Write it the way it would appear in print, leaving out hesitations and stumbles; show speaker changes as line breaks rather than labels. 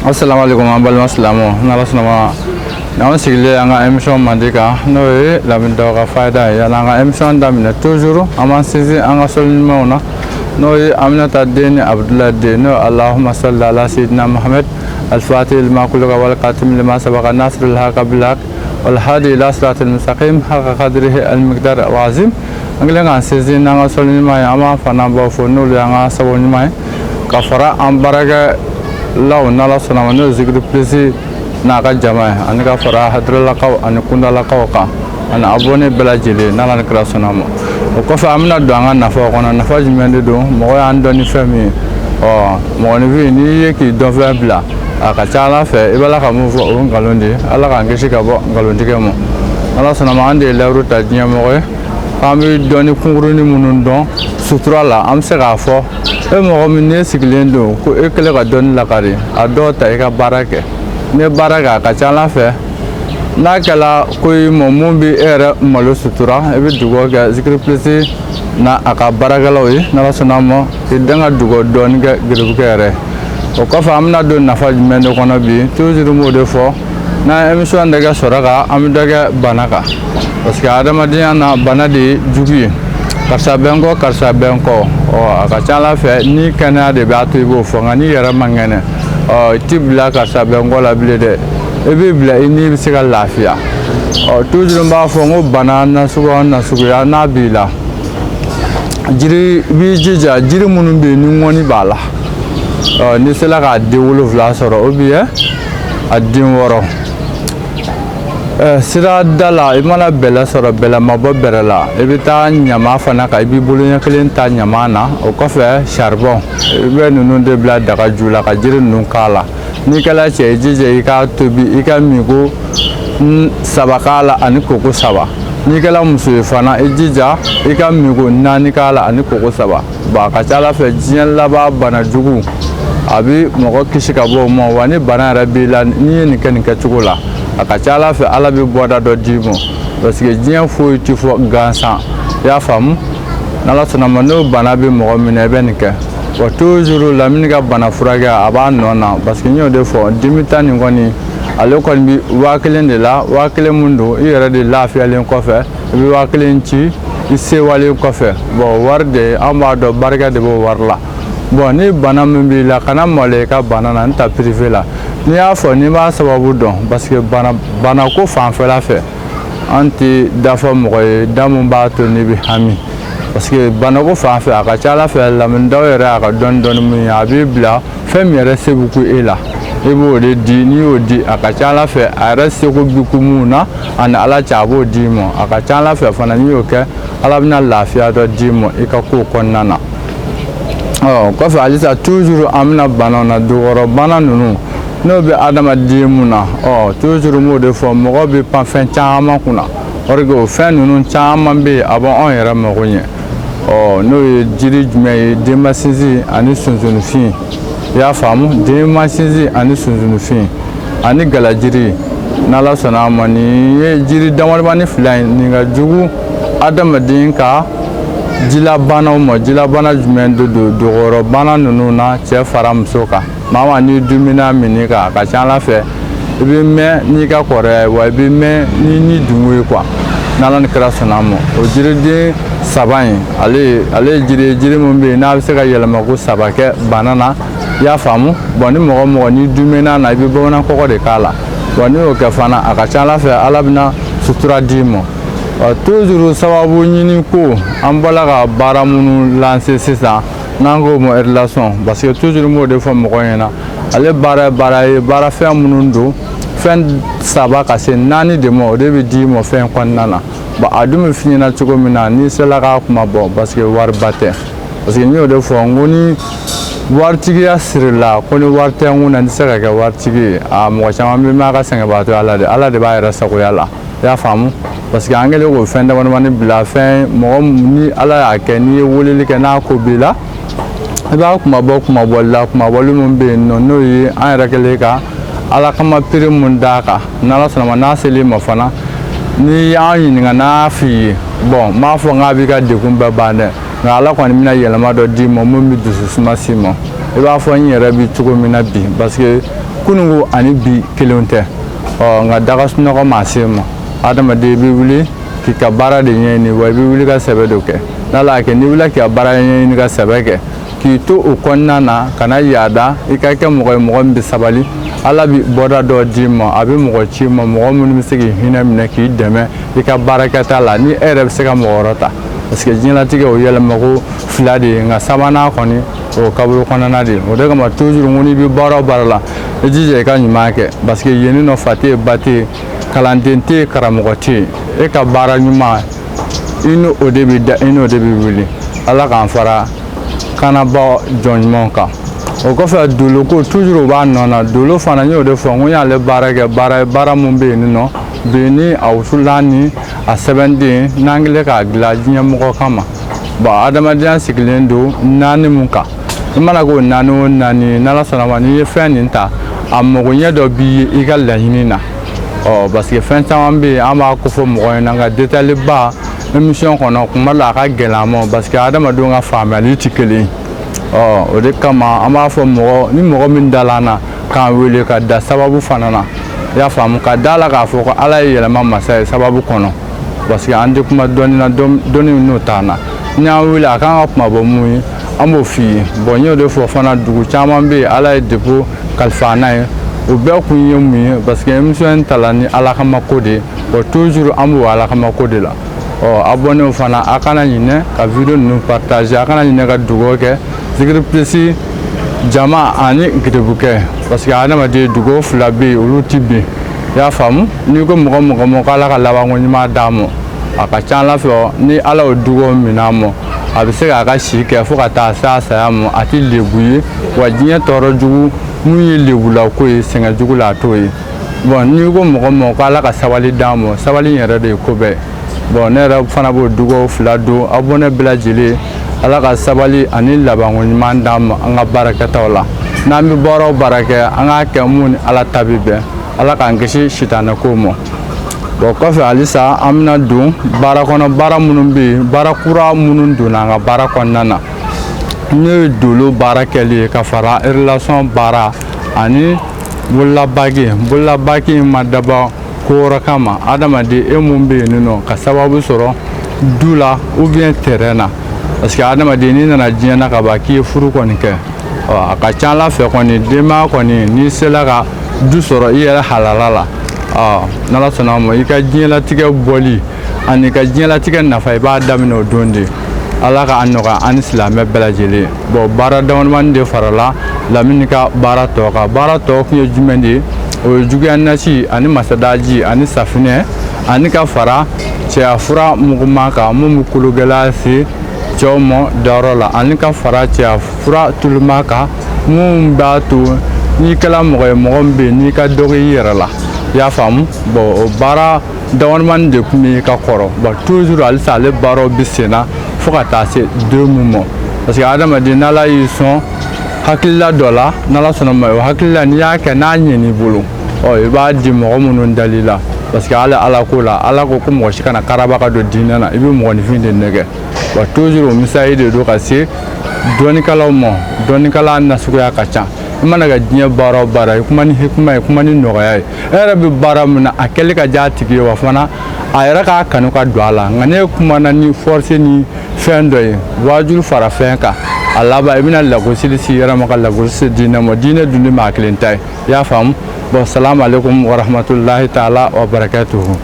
Assalamu alaikum an balima silamɛw, n'Ala sɔnna ma, n'an sigilen an ka émission mandi kan, n'o ye Lamine Daw ka fayida ye. Yanni an ka émission daminɛ, toujours an b'an sinsin an ka sɔli ɲumanw na, n'o ye Aminata den ni Abudulayi den, n'o ye Allahumma salli ala sayyidina Muhammad al-fatih lima kulika wal khatim lima sabaqa nasiril haqa bil haq wal hadi ila siratil mustaqim haqa qadrihi al miqdar al azim. An kɛlen k'an sinsin n'an ka sɔli ɲuman ye, an b'an fa n'an baw fo, n'olu y'an ka sababu ɲuman ye ka fara an baarakɛlaw, n'Ala sɔnna ma, n'o ye Zikiri Plus n'a ka jama ye, ani ka fara Hadaralakaw ani Kundalakaw kan ani abonné bɛɛ lajɛlen, n'Ala ni kira sɔnna ma. O kɔfɛ, an bɛna don an ka nafaw kɔnɔ. Nafa jumɛn de don? Mɔgɔ y'an dɔn ni fɛn min ye, ɔ mɔgɔninfin, n'i ye k'i dɔnfɛn bila, a ka ca Ala fɛ i b'a la ka mun fɔ, o ye nkalon de ye. Ala k'an kisi ka bɔ nkalontigɛ ma. Ala sɔnna ma, an de ye layiru ta diɲɛ mɔgɔ ye k'an bɛ dɔnni kunkurunin minnu dɔn sutura la, an bɛ se k'a fɔ e mɔgɔ min n'e sigilen don ko e kɛlen ka dɔnni lakari, a dɔw ta i ka baara kɛ. N'i ye baara kɛ, a ka ca Ala fɛ, n'a kɛla ko i mɔ mun bɛ e yɛrɛ malo sutura, i bɛ dugawu kɛ Zikiri Plus n'a a ka baarakɛlaw ye. N'Ala sɔnna a ma, i den ka dugawu dɔɔni kɛ garibukɛ yɛrɛ. O kɔfɛ, an bɛna don nafa jumɛn de kɔnɔ bi? Toujours n b'o de fɔ, n'an ye émission dɔ kɛ sɔrɔ kan, an bɛ dɔ kɛ bana kan, parce que adamadenya na, bana de ye jugu ye. Karisa bɛ n kɔ, karisa bɛ n kɔ. Ɔ a ka ca Ala fɛ, ni kɛnɛya de b'a to i b'o fɔ, nka n'i yɛrɛ man kɛnɛ, ɔ i ti bila karisa bɛ n kɔ la bilen dɛ, i b'i bila i ni bɛ se ka lafiya. Ɔ toujours n b'a fɔ n ko bana nasuguya o nasuguya n'a b'i la, jiri i b'i jija, jiri minnu bɛ yen ni ŋɔni b'a la, ɔ n'i sera k'a den 7 sɔrɔ ou bien a den 6, sira da la, i mana bɛlɛ sɔrɔ, bɛlɛ ma bɔ bɛrɛ la, i bɛ taa ɲama fana kan, i b'i bolo ɲɛ kelen ta ɲama na. O kɔfɛ, charbon, i bɛ ninnu de bila daga ju la ka jiri ninnu k'a la. N'i kɛla cɛ, i jija i k'a tobi, i ka minko 3 k'a la ani koko 3. N'i kɛla muso ye fana, i jija i ka minko 4 k'a la ani koko 3. Bon, a ka ca Ala fɛ, diɲɛ laban bana jugu, a bɛ mɔgɔ kisi ka bɔ o ma. Wa ni bana yɛrɛ b'i la, n'i ye nin kɛ nin kɛcogo la, a ka ca Ala fɛ, Ala bɛ bɔda dɔ d'i ma, parce que diɲɛ foyi tɛ fɔ gansan. I y'a faamu? N'Ala sɔnna ma, n'o bana bɛ mɔgɔ minɛ, i bɛ nin kɛ. Wa toujours Lamini ka bana furakɛ, a b'a nɔ na, parce que n y'o de fɔ, dimi ta nin kɔni, ale kɔni bɛ 1000 de la. 1000 mun don, i yɛrɛ de lafiyalen kɔfɛ, i bɛ 1000 ci i sewalen kɔfɛ. Bon, wari de, an b'a dɔn barika de b'o wari la. Bon, ni bana min b'i la, kana maloya i ka bana na, n ta privé la. N'i y'a fɔ n'i b'a sababu dɔn, parce que bana banako fanfɛla fɛ, an tɛ dafa mɔgɔ ye da mun b'a to n'i bɛ hami, parce que banako fan fɛ, a ka ca Ala fɛ, Lamini Daw yɛrɛ a ka dɔɔni dɔɔni mun ye, a b'i bila fɛn min yɛrɛ se bɛ ku e la, i b'o de di. N'i y'o di, a ka ca Ala fɛ, a yɛrɛ seko bɛ ku mun na ani Ala cɛ, a b'o d'i ma. A ka ca Ala fɛ fana, n'i y'o kɛ, Ala bɛna lafiya dɔ d'i ma i ka kow kɔnɔna na. Ɔ kɔfɛ, halisa toujours an bɛna banaw na, dugukɔrɔ bana ninnu, n'o bɛ adamaden mun na. Ɔ toujours n b'o de fɔ, mɔgɔ bɛ pan fɛn caman kunna, or que o fɛn ninnu caman bɛ yen, a b'anw yɛrɛ mago ɲɛ. Ɔ n'o ye jiri jumɛn ye? Denmasinsin ani sunsunfin. I y'a faamu? Denmasinsin ani sunsunfin ani galajiri, n'Ala sɔnna a ma, nin ye jiri damadamani 2 ye, nin ka jugu adamaden ka jilabanaw ma. Jilabana jumɛn de don? Dɔgɔyɔrɔbana ninnu na, cɛ fara muso kan. Maa ma n'i dumuni min kan, a ka ca Ala fɛ, i bɛ mɛn n'i ka kɔrɔya ye, wa i bɛ mɛn ni ni dungo ye quoi, n'Ala ni kira sɔnna a ma. O jiriden 3 in, ale ye jiri ye, jiri min bɛ yen n'a bɛ se ka yɛlɛma ko 3 kɛ bana na. I y'a faamu? Bon, ni mɔgɔ mɔgɔ n'i dumuni na, i bɛ bamanan kɔgɔ de k'a la. Bon, n'i y'o kɛ fana, a ka ca Ala fɛ, Ala bɛna sutura d'i ma. Ɔ toujours sababu ɲini ko, an bɔla ka baara minnu lancer sisan, n'an k'o ma relation, parce que toujours n b'o de fɔ mɔgɔw ɲɛna, ale baara ye baara ye, baara fɛn minnu don, fɛn 3 ka se 4 de ma, o de bɛ d'i ma fɛn kɔnɔna na. Bon, a dun bɛ f'i ɲɛna cogo min na, n'i sera k'a kuma bɔ, parce que wariba tɛ. Parce que n y'o de fɔ, n ko ni waritigiya sirila ko ni wari tɛ n kun na, n tɛ se ka kɛ waritigi ye. A mɔgɔ caman bɛ mɛn a ka sɛgɛnbaatɔya la dɛ, Ala de b'a yɛrɛ sagoya la. I y'a faamu? Parce que an kɛlen k'o fɛn damadamani bila fɛn, mɔgɔ ni Ala y'a kɛ, n'i ye weleli kɛ, n'a ko b'i la, i b'a kumabɔ kumabɔli la. Kumabɔli min bɛ yen nɔ, n'o ye an yɛrɛ kɛlen ka Ala kama pere mun d'a kan, n'Ala sɔnna ma, n'a sel'i ma fana, n'i y'an ɲininka, n'a f'i ye, bon, n b'a fɔ n k'a b'i ka degun bɛɛ ban dɛ. Nka Ala kɔni bɛna yɛlɛma dɔ d'i ma mun bɛ dusu suma s'i ma. I b'a fɔ n yɛrɛ bɛ cogo min na bi, parce que kununko ani bi kelenw tɛ. Ɔ nka daga sunɔgɔ ma se ma. Adamaden, i bɛ wuli k'i ka baara de ɲɛɲini, wa i bɛ wuli ka sɛbɛ dɔ kɛ. N'Ala y'a kɛ, n'i wulila k'i ka baara ɲɛɲini ka sɛbɛ kɛ, k'i to o kɔnɔna na, kana yaada, i ka kɛ mɔgɔ ye, mɔgɔ min bɛ sabali. Ala bɛ bɔda dɔ d'i ma, a bɛ mɔgɔ ci ma, mɔgɔ minnu bɛ se k'i hinɛ minɛ, k'i dɛmɛ i ka baarakɛta la, ni e yɛrɛ bɛ se ka mɔgɔ wɛrɛ ta, parce que diɲɛlatigɛ o yɛlɛmako fila de ye. Nka sabanan kɔni, o kaburu kɔnɔna de ye. O de kama toujours, n ko n'i bɛ baara o baara la, i jija i ka ɲuman kɛ, parce que yen nɔ, fa tɛ yen, ba tɛ yen, kalanden tɛ yen, karamɔgɔ tɛ yen. E ka baara ɲuman, i n'o de bɛ da, i n'o de bɛ wuli. Ala k'an fara kanabaa jɔn ɲumanw kan. O kɔfɛ, doloko toujours o b'a nɔ na. Dolo fana, n y'o de fɔ, n ko n y'ale baara kɛ, baara ye, baara mun bɛ yen nɔ bi ni a wusulan ni a sɛbɛnden n'an kɛlen k'a dilan diɲɛ mɔgɔ kama. Bon, adamadenya sigilen don naani mun kan, i mana k'o naani o naani, n'Ala sɔnna ma, n'i ye fɛn nin ta, a magoɲɛ dɔ b'i ye i ka laɲini na. Ɔ parce que fɛn caman bɛ yen, an b'a kofɔ mɔgɔ ɲɛna, nka détail ba émission kɔnɔ, kuma la a ka gɛlɛn an ma, parce que adamadenw ka faamuyali tɛ kelen ye. Ɔ o de kama an b'a fɔ mɔgɔ ni mɔgɔ min dala an na k'an wele ka da sababu fana na, i y'a faamu, ka da la k'a fɔ ko Ala ye yɛlɛma masa ye sababu kɔnɔ, parce que an tɛ kuma dɔnni na, dɔnni n'o t'an na. Ni y'an wele, a kan ka kuma bɔ mun ye, an b'o f'i ye. Bon, n y'o de fɔ fana, dugu caman bɛ yen, Ala ye dépôt kalifa an na ye. O bɛɛ kun ye mun ye? Parce que émission in tala ni Ala kama ko de ye. Bon, toujours an b'o Ala kama ko de la. Ɔ abonnéw fana, a kana ɲinɛ ka vidéo ninnu partager, a kana ɲinɛ ka dugawu kɛ Zikiri Plus jama ani gerebukɛ, parce que adamaden dugawu fila bɛ yen, olu ti bin, i y'a faamu. N'i ko mɔgɔ mɔgɔ ma ko Ala ka labanko ɲuman d'a ma, a ka ca Ala fɛ, ni Ala y'o dugawu minɛ a ma, a bɛ se k'a ka si kɛ fo ka taa se a saya ma, a ti lebu ye. Wa diɲɛ tɔɔrɔ jugu mun ye lebulako ye, sɛgɛn jugu la, a t'o ye. Bon, n'i ko mɔgɔ ma ko Ala ka sabali d'a ma, sabali in yɛrɛ de ye ko bɛɛ. Bon, ne yɛrɛ fana b'o dugawu fila don abonné bɛɛ lajɛlen, Ala ka sabali ani labanko ɲuman d'an ma an ka baarakɛtaw la. N'an bɛ baara o baara kɛ, an k'a kɛ mun ni Ala ta bɛ bɛn. Ala k'an kisi sitanɛ ko ma. Bon, kɔfɛ halisa, an bɛna don baara kɔnɔ, baara minnu bɛ yen, baara kura minnu donna an ka baara kɔnɔna na, n'o ye dolo baara kɛli ye ka fara relation baara ani bololabaki. Bololabaki in ma dabɔ ko wɛrɛ kama. Adamaden, e mun bɛ yen nɔ ka sababu sɔrɔ du la ou bien terrain na, parce que adamaden, n'i nana diɲɛ na ka ban k'i ye furu kɔni kɛ, ɔ a ka ca Ala fɛ kɔni, denbaya kɔni, n'i sela ka du sɔrɔ i yɛrɛ halala la, ɔ n'Ala sɔnna a ma, i ka diɲɛlatigɛ bɔli ani ka diɲɛlatigɛ nafa, i b'a daminɛ o don de. Ala k'a nɔgɔya an ni silamɛ bɛɛ lajɛlen. Bon, baara damadamani de farala Lamini ka baara tɔ kan. Baara tɔ kun ye jumɛn de ye? O ye juguya nasi ani masadaji ani safinɛ ani ka fara cɛya fura muguman kan, mun bɛ kologɛlɛya se cɛw ma dayɔrɔ la, ani ka fara cɛya fura tuluma kan, mun b'a to n'i kɛra mɔgɔ ye, mɔgɔ min bɛ yen n'i ka dɔgɔ i yɛrɛ la, i y'a faamu. Bon, o baara damadamani de tun bɛ ka kɔrɔ. Bon, toujours halisa, ale baaraw bɛ sen na fo ka taa se don mun ma, parce que adamaden, n'Ala y'i sɔn hakilila dɔ la, n'Ala sɔnna ma, o hakilila n'i y'a kɛ n'a ɲɛn'i bolo, ɔ i b'a di mɔgɔ minnu dali la, parce que hali Ala ko la, Ala ko ko mɔgɔ si kana karaba ka don diinɛ na, i bɛ mɔgɔninfin de nɛgɛ. Wa toujours o misali de don ka se dɔnnikɛlaw ma. Dɔnnikɛla nasuguya ka ca. I mana ka diɲɛ baara o baara, i kuma ni hikima ye, kuma ni nɔgɔya ye, e yɛrɛ bɛ baara min na, a kɛli ka diya a tigi ye, wa fana a yɛrɛ k'a kanu ka don a la. Nka n'e kumana ni force ni fɛn dɔ ye, waajulu fara fɛn kan, a laban i bɛna lagosili s'i yɛrɛ ma, ka lagosi se diinɛ ma. Diinɛ dun tɛ maa kelen ta ye, i y'a faamu. Bon, salamu aleykum wa rahmatulahi taala wa barakatuhu.